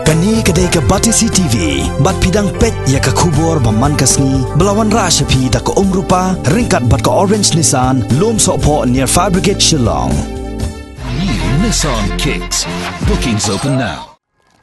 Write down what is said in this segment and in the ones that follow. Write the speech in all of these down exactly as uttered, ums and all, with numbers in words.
Kane ka dei ka Batesi T V, bad phi dang peit ïa ka khubor ba man ka sngi, ba la wanrah sha phi da ka Umrupa, ryngkat bad ka Orange Nissan, Lum Sohphoh near Fire Brigade Shillong. New Nissan Kicks. Bookings open now.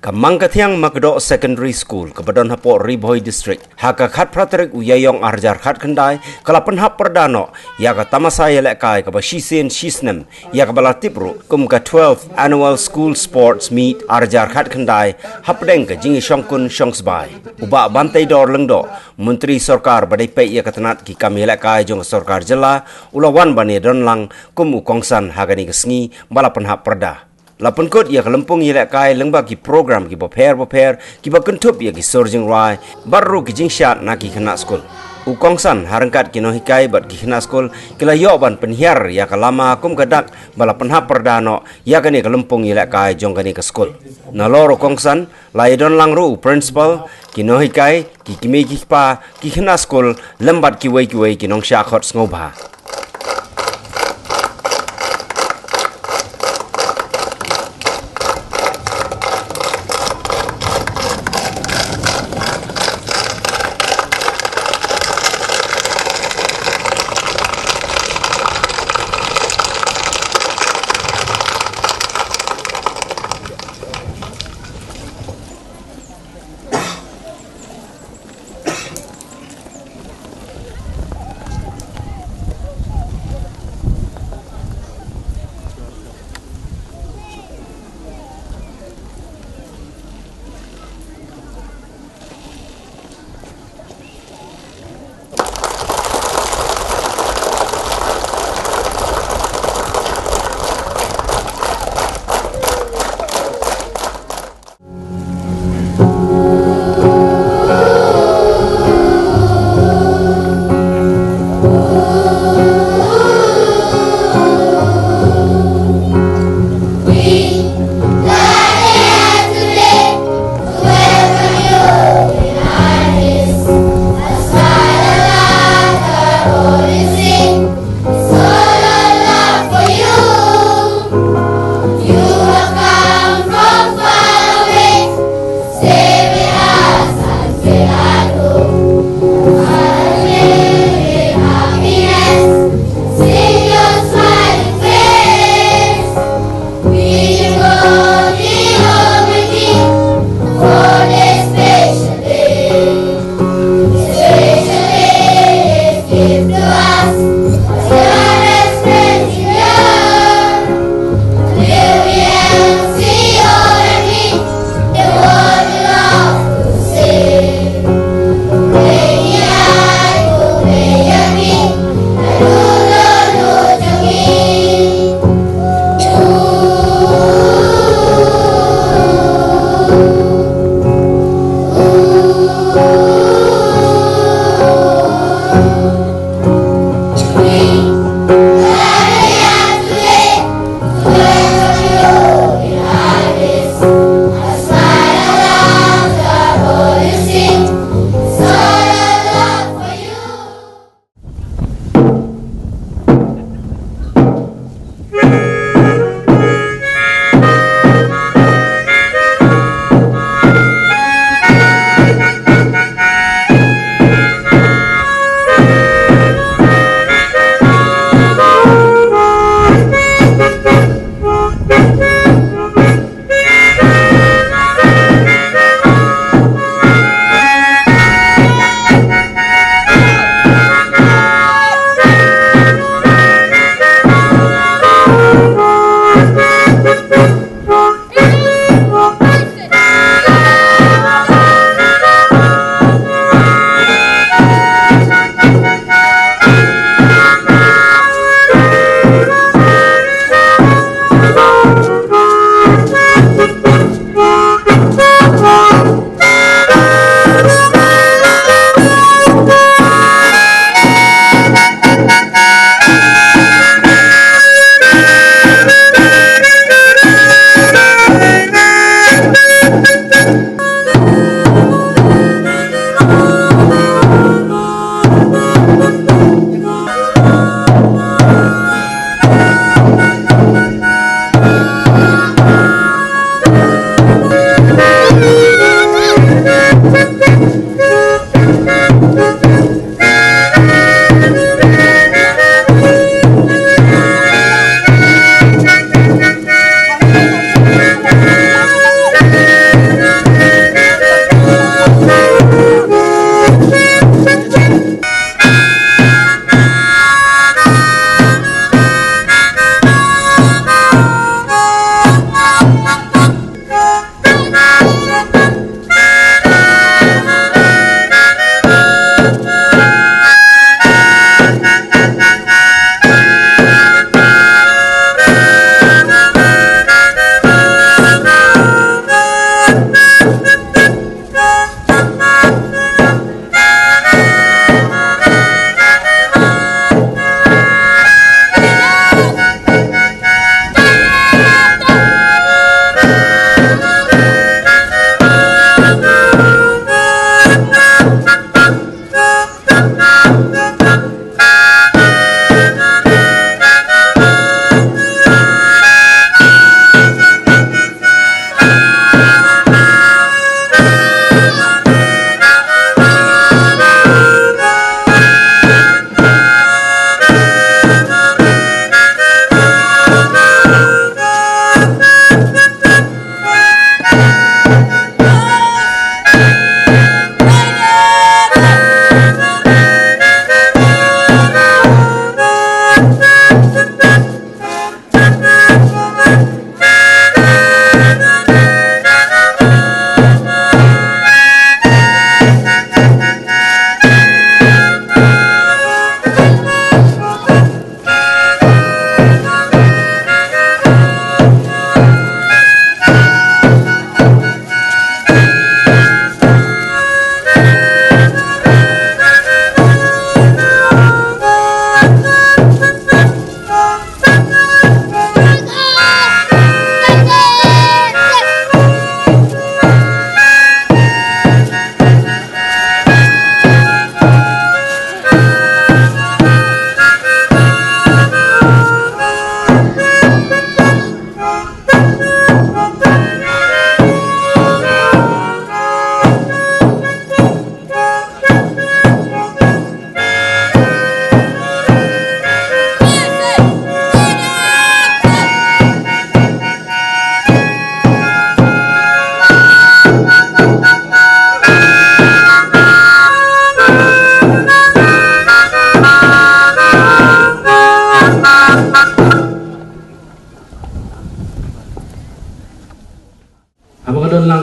Ka Mangkathiang Makdoh Secondary School, kaba don hapoh Ri Bhoi District, ha ka khatphra tarik u Ïaïong arhajar khatkhyndai, ka la pynhap pyrda noh ïa ka tamasa ïalehkai kaba shisien shisnem, ïa kaba la tip ruh kum ka twelfth Annual School Sports Meet arhajar khatkhyndai, hapdeng ka jingïashongkun shongsbai. U Bah Banteidor Lyngdoh, Myntri Sorkar ba dei peit ïa ka tnat ki kam ïalehkai jong ka Sorkar Jylla, u la wan ban ïadon lang kum u kongsan ha kane ka sngi ba la pynhap pyrda. La pynkut ïa ka lympung ïalehkai lyngba ki program kiba pher bapher, kiba kynthup ïa ki sur jingrwai, bad ruh ki jingshad na ki khynnah skul. U kongsan ha ryngkat ki nonghikai bad ki khynnah skul, ki la ïoh ban pynhiar ïa ka lama kum ka dak ba la pynhap pyrda noh ïa kane ka lympung ïalehkai jong kane ka skul. Nalor u kongsan, la ïadon lang ruh u principal, ki nonghikai, ki kmie ki kpa, ki khynnah skul, lem bad kiwei kiwei ki nongshah khot sngewbha.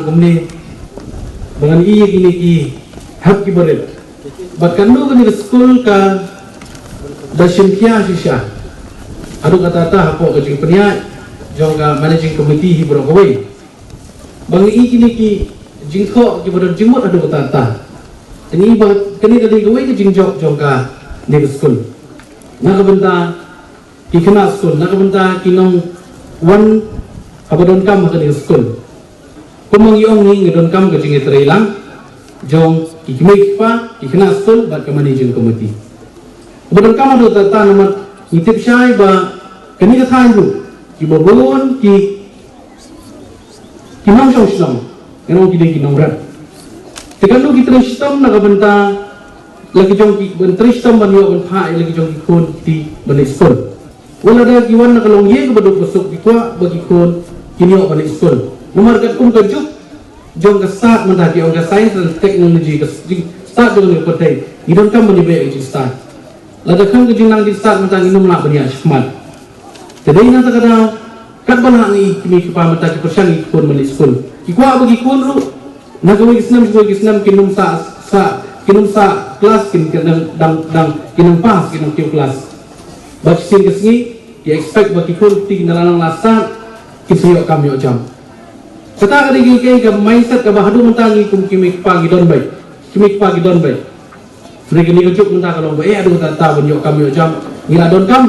Kumne ba ngan ïohi ïa kine ki hep ki barit. Bad kano kane ka skul ka da shim khia shisha. Haduh katta katta hapoh ka jingpynïaid jong ka managing committee hi baroh kawei. Ba ngi ïohi kine ki jingthoh kiba don jingmut haduh katta katta. Te ngi ba kane ka dei kawei ka jingjop jong kane ka skul. Na ka bynta ki khynnah skul, na ka bynta ki nongwan haba donkam ha kane ka skul. Kumba ngi ong, ngi donkam ka jingïatreilang jong ki kmie ki kpa, ki khynnah skul bad ka managing committee. Ba donkam haduh katta katta namar ngi tip shai ba kane ka thaiñ ruh kiba bun ki ki nongshong shnong, ngan ong ki dei ki nongrep. Te katno ki trei shitom na ka bynta, la ki jong ki ban trei shitom ban ïoh ban phah ïa la ki jong ki khun kti ban leit skul. Wat lada ki wan na ka longïing kaba duk ba suk, ki kwah ba ki khun kin ïoh ban leit skul. Namar katkum ka juk jong ka stad mynta, ki ong ka science and technology, ka s-, stad jong ka pyrthei, ngi donkam ban ïabeh ka jingstad. Lada kham ka jingnang jingstad mynta ngin ym lah ban ïaid shakhmat. Te dei na kata ka daw, katba lah ngi ki kmie ki kpa mynta ki pyrshang ïa ki khun ban leit skul. Ki kwah ba ki khun ruh na kawei ka snem sha kawei ka snem kin ym sah, sah, kin ym sah klas, kin, kin dang, dang, dang, kin ym pass, kin ym kiew klas. Bad shisien ka sngi ki expect ba ki khun kti kin da la nang la stad, kin sa ïoh kam ïoh jam. Kata ka dei ka, ka mindset kaba haduh mynta ngi kum ki kmie ki kpa ngi don beit. Ki kmie ki kpa ngi don beit. Hynrei kane ka juk mynta ka long ba eh haduh katta katta ban ïoh kam ïoh jam, ngi la donkam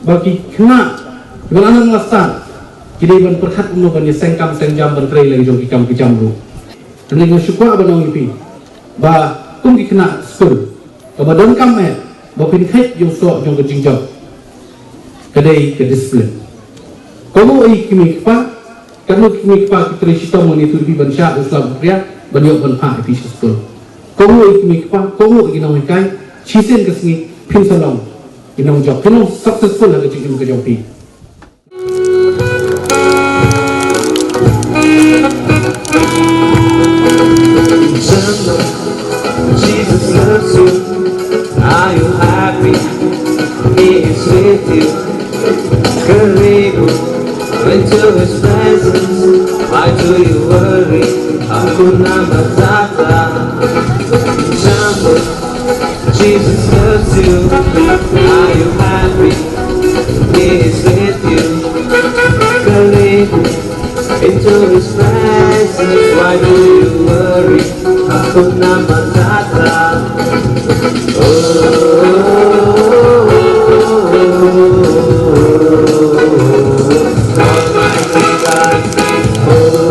ba ki khynnah kiba la nang la stad ki dei ban pyrkhat kumno ban ïaseng kam seng jam, ban trei la ki jong ki kam ki jam ruh. Hynrei nga shu kwah ban ong ïa phi ba kum ki khynnah skul, kaba donkam eh ba phin kheit ïa u soh jong ka jingjop ka dei ka discipline. Kohnguh ïa ki kmie ki kpa, katno ki kmie ki kpa ki trei shitom ban ïathuh ïa phi ban shah u slap u phria ban ïoh ban phah ïa phi sha skul. Kohnguh ïa ki kmie ki kpa, kohnguh ïa ki nonghikai, shisien ka sngi phin sa long ki nongjop, phin long successful ha ka jingim ka jong phi. Jesus loves you. Are you happy? He is with you. Karibu into his presence. Why do you worry? Hakuna Matata. Jambo. Jesus loves you. Are you happy? He is with you. Karibu into his presence. Why do you worry? Hakuna Matata. Oh, Almighty God. Oh, Almighty God.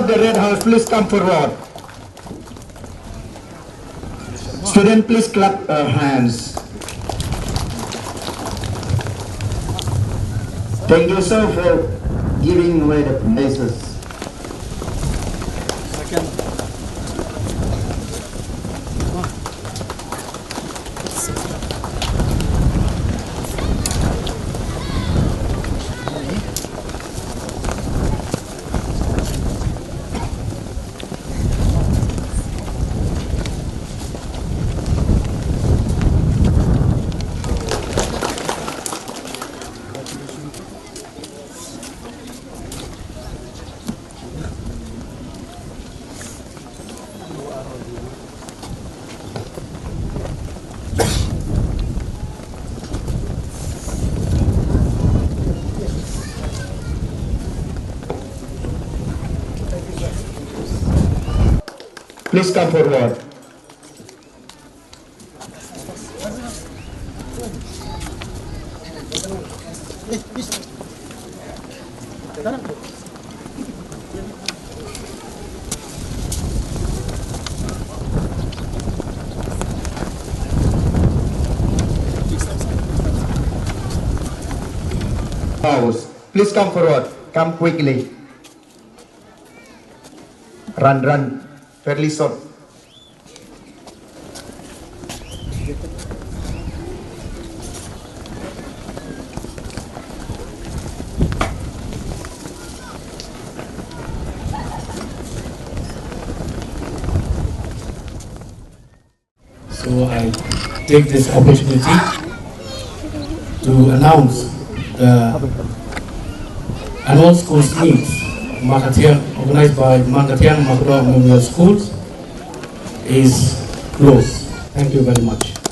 The Red House, please come forward. Student, please clap your hands. Thank you, sir, for giving away the prizes. Please come forward. House, please come forward. Come quickly. Run, run. Fairly short. So I take this opportunity to announce the annual schools meet, Mangkathiang, organized by Mangkathiang Makdong Memorial Schools, is closed. Thank you very much.